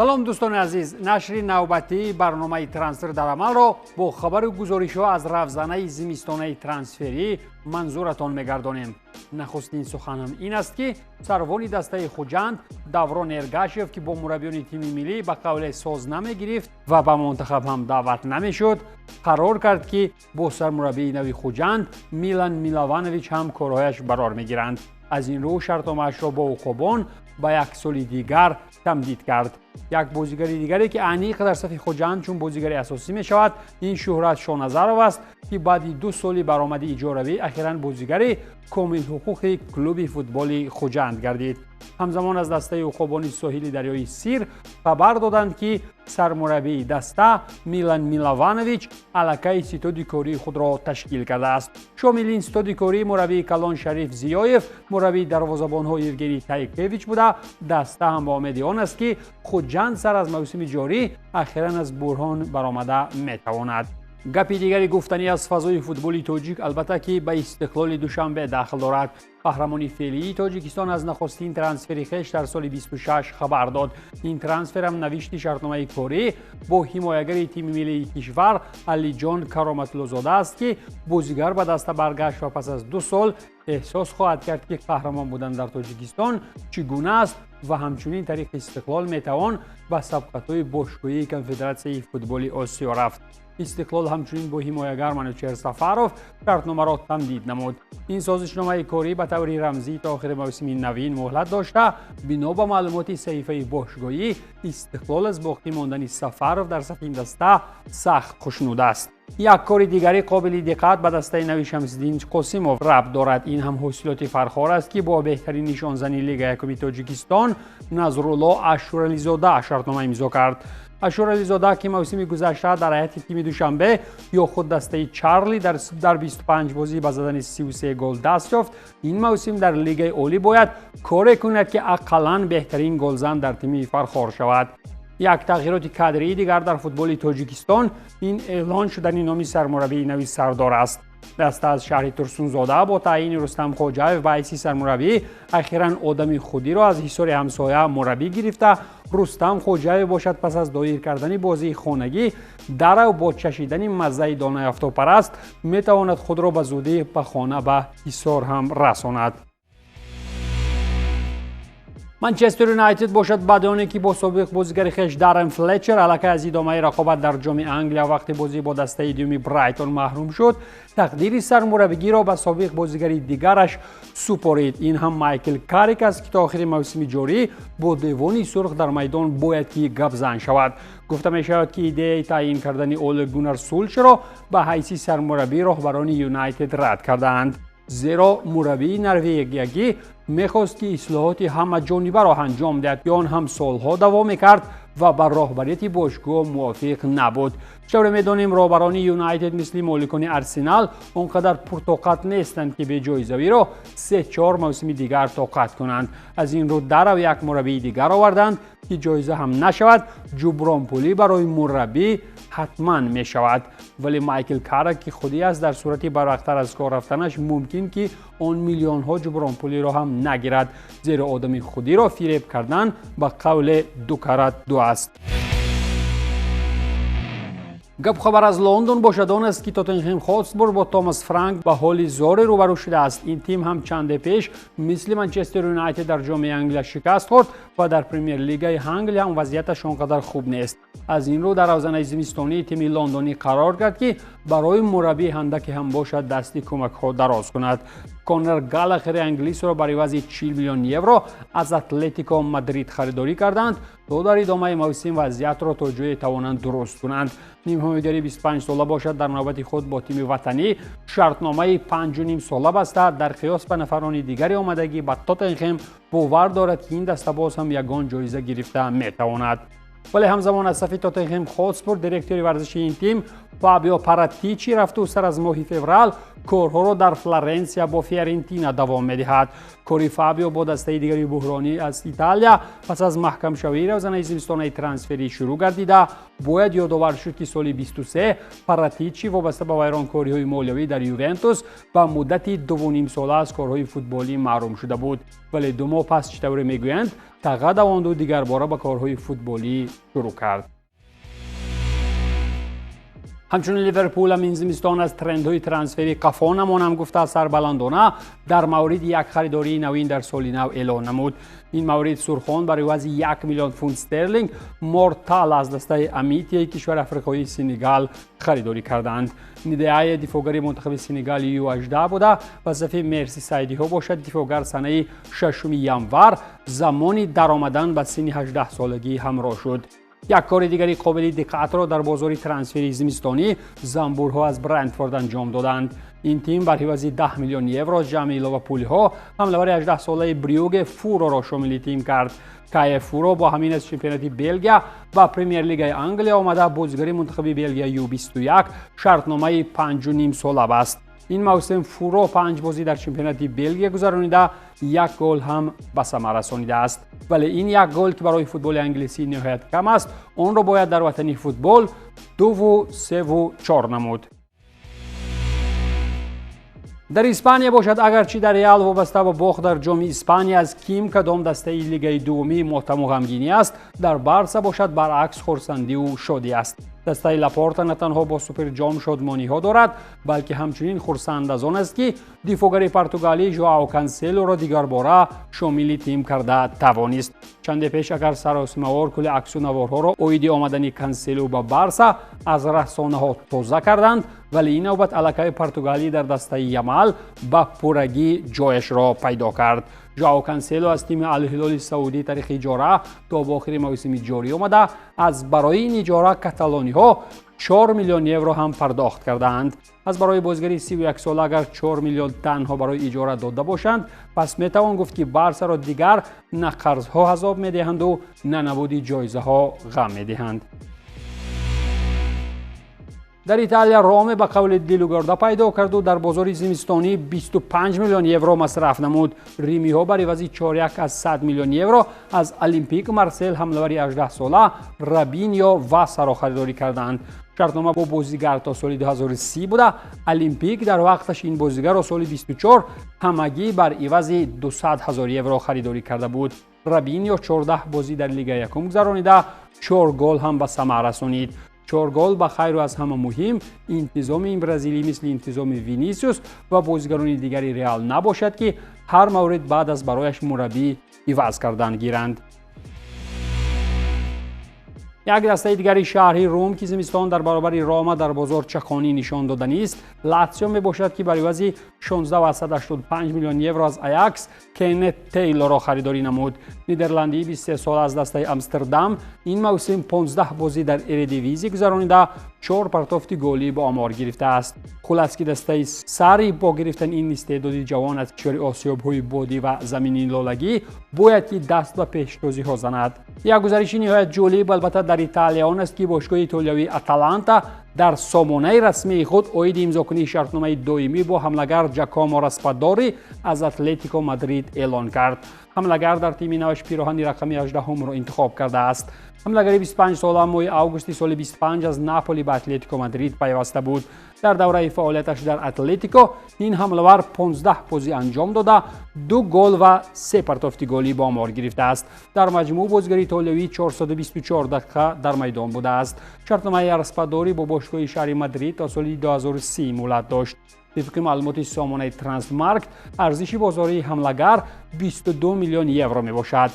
Салом, дӯстони азиз. Нашри навбатии барномаи «Трансфер дар амалро» бо хабару гузоришҳо аз равзанаи зимистонаи трансферӣ манзуратон мегардонем. Нахустин суханам ин аст, ки сарвони дастаи Хуҷанд Даврон Эргашев, ки бо мураббиёни тими миллӣ ба қавле соз намегирифт ва ба мунтахаб ҳам даъват намешуд, қарор кард, ки бо сармураббии нави Хуҷанд Милан Милованович ҳам корҳояш барор мегиранд. Аз ин рӯ шартномаашро бо уқобон ба як соли дигар тамдид кард. Як бозигари дигаре, ки аниқ дар сафи Хуҷанд чун бозигари асосӣ мешавад, ин Шӯҳрат Шоназаров аст, ки баъди 2 соли баромади иҷоравӣ ахиран бозигари комилҳуқуқи клуби футболи Хуҷанд гардид. Ҳамзамон аз дастаи уқобони соҳили дарёи Сир хабар доданд, ки сармураббии даста Милан Милованович аллакай ситоди кории худро ташкил кардааст. Шомили ин ситоди корӣ мураббии калон Шариф Зиёев, мураббии дарвозабонҳо Евгений Тайкевич буда, даста ҳам ба умеди он аст, ки Хуҷанд сар аз мавсими ҷорӣ ахиран аз буҳрон баромада метавонад. Гапи дигари гуфтанӣ аз фазои футболи тоҷик, албатта, ки ба Истиқлоли Душанбе дахл дорад. Қаҳрамони феълии Тоҷикистон аз нахустин трансфери хеш дар соли 26 хабар дод. Ин трансферам навишти шартномаи корӣ бо ҳимоягари тими миллии кишвар Алиҷон Кароматуллозода аст, ки бозигар ба даста баргашт ва пас аз 2 сол эҳсос хоҳад кард, ки қаҳрамон будан дар Тоҷикистон чӣ гуна аст ва ҳамчунин тариқи Истиқлол метавон ба сабқатҳои бошгоҳии Конфедератсияи футболи Осиё рафт. Истиқлол ҳамчунин бо ҳимоягар Манучер Сафаров шартномаро тамдид намуд. Ин созишномаи корӣ ба таври рамзӣ то охири мавсими навин муҳлат дошта, бино ба маълумоти саҳифаи бошгоҳӣ, Истиқлол аз боқӣ мондани Сафаров дар сафи ин даста сахт хушнуд аст. Як кори дигари қобили диққат ба дастаи нави Шамсиддин Қосимов рабт дорад. Ин ҳам ҳосилоти Фархор аст, ки бо беҳтарин нишонзани Лига якуми Тоҷикистон Назрулло Ашурализода шартнома имзо кард. Ашурализода, ки мавсими гузашта дар ҳайати тими Душанбе ё худ дастаи Чарли дар 25 бозӣ ба задани 33 гол даст ёфт, ин мавсим дар Лигаи олӣ бояд коре кунад, ки ақаллан беҳтарин голзан дар тими Фархор шавад. Як тағйироти кадрии дигар дар футболи Тоҷикистон ин эълон шудани номи сармураббии нави Сардор аст. Даста аз шаҳри Турсунзода бо таъйини Рустам Хоҷаев ба ҳайси сармураббӣ ахиран одами худиро аз Ҳисори ҳамсоя мураббӣ гирифта. Рустам Хоҷаев бошад, пас аз доир кардани бозии хонагӣ дарав бо чашидани маззаи донаи офтобпараст метавонад худро ба зудӣ ба хона, ба Ҳисор ҳам расонад. Манчестер Юнайтед бошад, баъди оне ки бо собиқ бозигари хеш Даррен Флетчер аллакай аз идомаи рақобат дар Ҷоми Англия вақти бозӣ бо дастаи дуюми Брайтон маҳрум шуд, тақдири сармураббигиро ба собиқ бозигари дигараш супорид. Ин ҳам Майкл Карик аст, ки то охири мавсими ҷорӣ бо Девони сурх дар майдон бояд ки гапзан шавад. Гуфта мешавад, ки идеяи таъйин кардани Оле Гунар Сулшро ба ҳайси сармураббӣ роҳбарони Юнайтед рад кардаанд, зеро мураббии норвегиягӣ мехост, ки ислоҳоти ҳамаҷонибаро анҷом диҳад, ки он ҳам солҳо давом мекард ва ба роҳбарияти бошгоҳ мувофиқ набуд. Чавре медонем, роҳбарони Юнайтед мисли моликони Арсенал он қадар пуртоқат нестанд, ки беҷоизавиро се-чор мавсими дигар тоқат кунанд. Аз ин рӯ дарав як мураббии дигар оварданд, ки ҷоиза ҳам нашавад, ҷубронпулӣ барои мураббӣ ҳатман мешавад. Вале Майкл Карак, ки худӣ аст, дар сурати барвақттар аз кор рафтанаш мумкин, ки он миллионҳо ҷубронпулиро ҳам нагирад, зеро одами худиро фиреб кардан ба қавле ду карат ду аст. Гап хабар аз Лондон бошад, он аст, ки Тоттенхем Хотспур бо Томас Франк ба ҳоли зоре рӯбарӯ шудааст. Ин тим ҳам чанде пеш мисли Манчестер Юнайтед дар Ҷоми Англия шикаст хӯрд ва дар Премер-лигаи Англия ҳам вазъияташ он қадар хуб нест. Аз ин рӯ дар равзанаи зимистонии тими лондонӣ қарор кард, ки барои мураббӣ ҳандаке ҳам бошад дасти кӯмакҳо дароз кунад. Конор Галлахери англисро бар ивази 40 миллион евро аз Атлетико Мадрид харидорӣ карданд, то дар идомаи мавсим вазъиятро то ҷое тавонанд дуруст кунанд. Нимҳимоягари 25 сола бошад, дар навбати худ бо тими ватанӣ шартномаи 5,5 сола баста, дар қиёс ба нафарони дигари омадагӣ ба Тоттенхем бовар дорад, ки ин даста боз ҳам ягон ҷоиза гирифта метавонад. Вале ҳамзамон аз сафи Тоттенхем Хотспур директори варзиши ин тим Фабио Паратичи рафту сар аз моҳи феврал Корҳоро дар Флоренсия бо Фиорентина давом медиҳад. Кори Фабио бо дастаи дигари буҳронӣ аз Италия пас аз маҳкамшавии равзанаи зимистонаи трансферӣ шурӯъ гардида, бояд ёдовар шуд, ки соли 23 Паратичи вобаста ба вайронкориҳои молиявӣ дар Ювентус ба муддати 2,5 сола аз корҳои футболӣ маҳрум шуда буд. Вале 2 моҳ пас, чӣ тавре мегӯянд, тағға давонду дигарбора ба корҳои футболӣ шурӯъ кард. Ҳамчунин Ливерпул ҳам ин зимистон аз трендҳои трансферӣ қафо намонам гуфта, сарбаландона дар мавриди як харидории навин дар соли нав эълон намуд. Ин маврид сурхон бар ивази 1 миллион фунт стерлинг Мортал аз дастаи Амитияи кишвари африқоии Сенегал харидорӣ карданд. Нидеае дифоъгари мунтахаби Сенегали Ю18 буда ва сафи мерсисайдиҳо бошад, дифоъгар санаи 6 январ замони даромадан ба синни 18 солагӣ ҳамроҳ шуд. Як кори дигари қобили диққатро дар бозори трансфери зимистонӣ занбурҳо аз Брентфорд анҷом доданд. Ин тим бар ивази 10 миллион евро ҷамъи иловапулиҳо ҳамлавари 18-солаи Брюге Фуроро шомили тим кард. Кае Фуро бо ҳамин аз чемпионати Белгия ба Премер-лигаи Англия омада, бозигари мунтахаби Белгия Ю21 шартномаи 5,5 сола баст. Ин мавсим Фуро панҷ бозӣ дар чемпионати Белгия гузаронида, як гол ҳам ба самар расонидааст. Вале ин як гол, ки барои футболи англисӣ ниҳоят кам аст, онро бояд дар ватани футбол дуву севу чор намуд. Дар Испания бошад, агарчи дар Реал вобаста ба бохт дар Ҷоми Испания аз ким кадом дастаи лигаи дуввумӣ мотаму ғамгинӣ аст, дар Барса бошад, баръакс, хурсандиву шодӣ аст. Дастаи Лапорта на танҳо бо суперҷом шодмониҳо дорад, балки ҳамчунин хурсанд аз он аст, ки дифоъгари португалӣ Жоао Канселоро дигарбора шомили тим карда тавонист. Чанде пеш агар саросимавор кулли аксу наворҳоро оиди омадани Кансело ба Барса аз расонаҳо тоза карданд, вале ин навбат аллакай португалӣ дар дастаи Ямал ба пуррагӣ ҷояшро пайдо кард. Жоао Кансело аз тими Алҳилоли Саудӣ тариқи иҷора то ба охири мавсими ҷорӣ омада, аз барои ин иҷора каталониҳо 4 миллион евро ҳам пардохт кардаанд. Аз барои бозигари 31 сола агар 4 миллион танҳо барои иҷора дода бошанд, пас метавон гуфт, ки Барсаро дигар на қарзҳо азоб медиҳанду, на набуди ҷоизаҳо ғам медиҳанд. Дар Италия Роме ба қавли дилу гурда пайдо карду дар бозори зимистонӣ 25 миллион евро масраф намуд. Римиҳо бар ивази 4 аз 100 миллион евро аз Олимпик Марсел ҳамлавари 18-сола Рабинио Васаро харидорӣ карданд. Шартнома бо бозигар то соли 2030 буда, Олимпик дар вақташ ин бозигарро соли 24 ҳамагӣ бар ивази 200 ҳазор евро харидорӣ карда буд. Рабинио 14 бозӣ дар лигаи якум гузаронида, 4 гол ҳам ба самар расонид. Чор гол ба хайру аз ҳама муҳим, интизоми ин бразилӣ мисли интизоми Винисиус ва бозигарони дигари Реал набошад, ки ҳар маврид баъд аз барояш мураббӣ иваз кардан гиранд. Як дастаи дигари шаҳри Рум, ки зимистон дар баробари Рома дар бозор чақонӣ нишон доданист, Латсио мебошад, ки бар ивази 16,85 миллион евро аз Аякс Кеннет Тейлорро харидорӣ намуд. Нидерландии 23 сола аз дастаи Амстердам ин мавсим 15 бозӣ дар Эредивизӣ гузаронида, чор партофти голӣ ба омор гирифтааст. Хулас, ки дастаи Сари бо гирифтани ин истеъдоди ҷавон аз кишвари осиёбҳои бодӣ ва замини лолагӣ бояд ки даст ба пештозиҳо занад. Як гузариши ниҳоят ҷолиб, албатта, дар Италия он аст, ки бошгоҳи итолиявии Аталанта дар сомонаи расмии худ оиди имзокунии шартномаи доимӣ бо ҳамлагар Ҷакомо Распадори аз Атлетико Мадрид эълон кард. Ҳамлагар дар тими наваш пироҳани рақами 18-ро интихоб кардааст. Ҳамлагари 25 сола моҳи августи соли 25 аз Наполи ба Атлетико Мадрид пайваста буд. Дар давраи фаъолияташ дар Атлетико ин ҳамлавар 15 бозӣ анҷом дода, ду гол ва се партофти голӣ ба омор гирифтааст. Дар маҷмӯъ бозигари итолиявӣ 424 дақиқа дар майдон будааст. Шартномаи Распадорӣ бо бошгоҳи шаҳри Мадрид то соли 2030 муҳлат дошт. Тибқи маълумоти сомонаи Трансфермаркт, арзиши бозории ҳамлагар 22 миллион евро мебошад.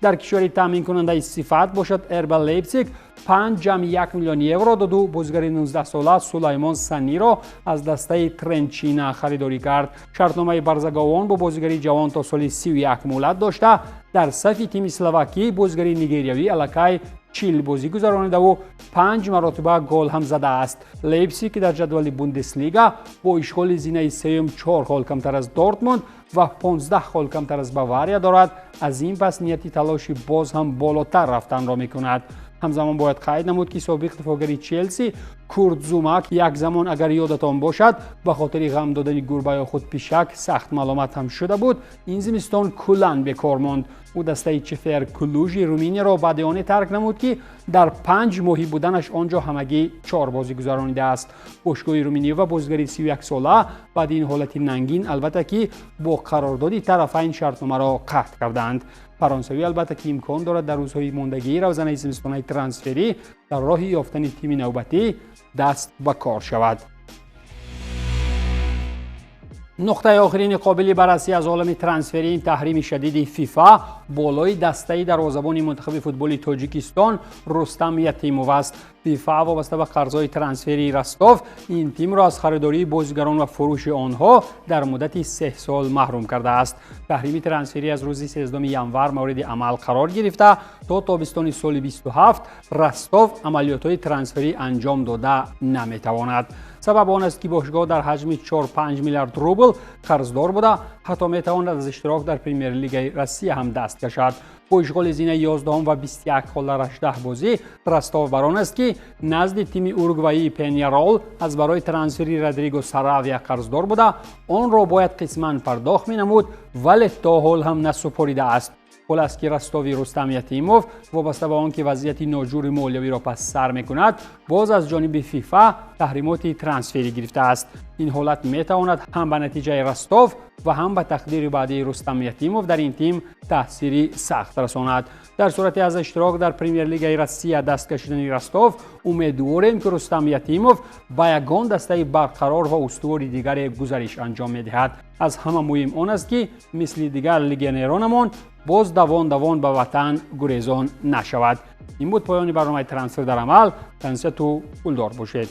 Дар кишвари таъминкунандаи сифат бошад, РБ Лейпсиг 5,1 миллион евро доду бозигари 19-сола Сулаймон Саниро аз дастаи Тренчина харидорӣ кард. Шартномаи барзаговон бо бозигари ҷавон то соли 31 муҳлат дошта, дар сафи тими словакӣ бозигари нигериявӣ аллакай 40 бозӣ гузаронидаву панҷ маротиба гол ҳам задааст. Лейпсиг, ки дар ҷадвали Бундеслига бо ишғоли зинаи сеюм чор хол камтар аз Дортмунд ва 15 хол камтар аз Бавария дорад, аз ин пас нияти талоши боз ҳам болотар рафтанро мекунад. Ҳамзамон бояд қайд намуд, ки собиқ дифоъгари Челси Курт Зума як замон, агар ёдатон бошад, ба хотири ғам додани гурба ё худ пишак сахт маломат ҳам шуда буд, ин зимистон куллан бекор монд. Ӯ дастаи Чифер Клужи Руминияро баъди оне тарк намуд, ки дар 5 моҳӣ буданаш он ҷо ҳамагӣ 4 бозӣ гузаронидааст. Бошгоҳи Руминия ва бозигари 31сола баъди ин ҳолати нангин, албатта ки, бо қарордоди тарафайн шартномаро қатъ карданд. Фаронсавӣ, албатта ки, имкон дорад дар рӯзҳои мондагии равзанаи зимистонаи трансферӣ дар роҳи ёфтани тими навбатӣ даст ба кор шавад. Нуқтаи охирини қобили баррасӣ аз олами трансферӣ ин таҳрими шадиди ФИФА болои дастаи дарвозабони мунтахаби футболи Тоҷикистон Рустам Ятимов аст. ФИФА вобаста ба қарзҳои трансферии Ростов ин тимро аз харидории бозигарон ва фурӯши онҳо дар муддати 3 сол маҳрум кардааст. Таҳрими трансферӣ аз рӯзи 13 январ мавриди амал қарор гирифта, то тобистони соли 27 Ростов амалиётҳои трансферӣ анҷом дода наметавонад. Сабаб он аст, ки бошгоҳ дар ҳаҷми 4-5 миллиард рубл қарздор буда, ҳатто метавонад аз иштирок дар Премер-лигаи Россия ҳам даст кашад. Бо ишғоли зинаи 11 ва 21 хол дар 18 бозӣ Ростов бар он аст, ки назди тими уругваии Пеньярол аз барои трансфери Родриго Саравия қарздор буда, онро бояд қисман пардохт менамуд, вале то ҳол ҳам насупоридааст. Хулас ки Ростови Рустам Ятимов вобаста ба он ки вазъияти ноҷури молиявиро пас сар мекунад, боз аз ҷониби ФИФА таҳримоти трансферӣ гирифтааст. Ин ҳолат метавонад ҳам ба натиҷаи Ростов ва ҳам ба тақдири баъдии Рустам Ятимов дар ин тим таъсири сахт расонад. Дар сурати аз иштирок дар Премер-лигаи Россия даст кашидани Ростов, умедворем, ки Рустам Ятимов ба ягон дастаи барқарор ва устувори дигаре гузариш анҷом медиҳад. Аз ҳама муҳим он аст, ки мисли дигар легионеронамон боз давон давон ба ватан гурезон нашавад. Ин буд поёни барномаи «Трансфер дар амал». Тансияту пулдор бошед.